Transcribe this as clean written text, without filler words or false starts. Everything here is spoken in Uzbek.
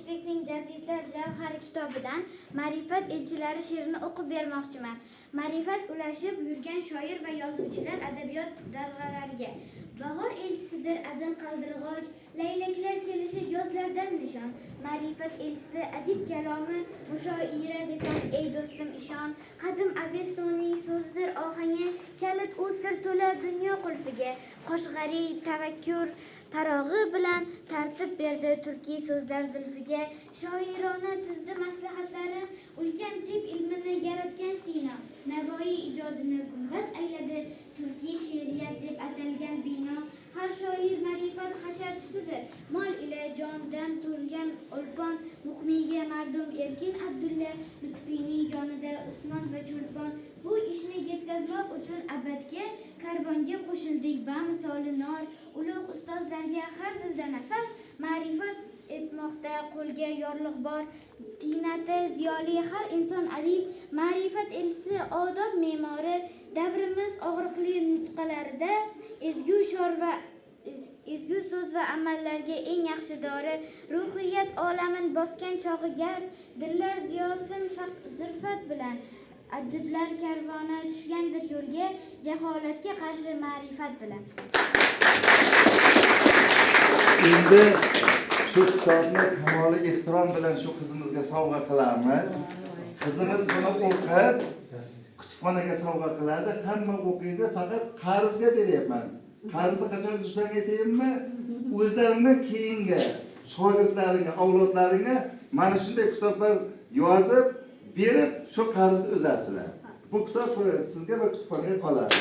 Qilichbekning Jadidlar javhari kitobidan Ma'rifat elchilari she'rini o'qib bermoqchiman. Ma'rifat ulashib yurgan shoir va yozuvchilar adabiyot darg'alariga. Bahor elchisidir azal qaldirg'och, laylaklar kelishi yozlardan nishon. Ma'rifat elchisi adib kalomi, mushoira desam ey do'stim ishon. Qadim Avestoning so'zidir ohangi, kalit u sir to'la dunyo qulfiga. Qoshg'ariy tavakkur tarog'i bilan tartib berdi turkiy so'zlar zulfiga. Shoirona tizdi maslahatlarin, ulkan tib ilmini yaratgan Sino. Navoiy ijodini gumbaz ayladi, turkiy she'riyat deb atalgan bino. Har shoir ma'rifat hasharchisidir, mol ila jondan to'lgan o'lpon. Muqmiyga mardum Erkin Abdulla, Lutfiyning yonida Usmon va Cho'lpon. Bu ishni yetkazmoq uchun abadga karvonga qo'shildik bamisoli nor. Ulug' ustozlarga har dilda nafas, ma'rifat etmoqda qo'lga yorliq bor. Tiynati ziyoli har inson adib, ma'rifat elchisi odob me'mori. Davrimiz og'riqli nutqalarida ezgu shor va ezgu so'z va amallarga eng yaxshi dori. Ruhiyat olamin bosgan chog'i gard, dillar ziyosin zirfat bilan. Adiblar karvoni tushgandir yo'lga, jaholatga qarshi ma'rifat bilan. Endi shu kitobni kamoli ehtirom bilan shu qizimizga sovg'a qilamiz. Qizimiz buni o'qib kutubxonaga sovg'a qiladi. Hamma o'qiydi, faqat qarzga beryapman. Qarzni qachon uzishlarini aytayinmi? O'zlaringdan keyingi shogirdlaringga, avlodlaringga mana shunday kitoblar yozib berib, shu qarzni uzasizlar. Bu kitob sizga va kutubxonaga qoladi.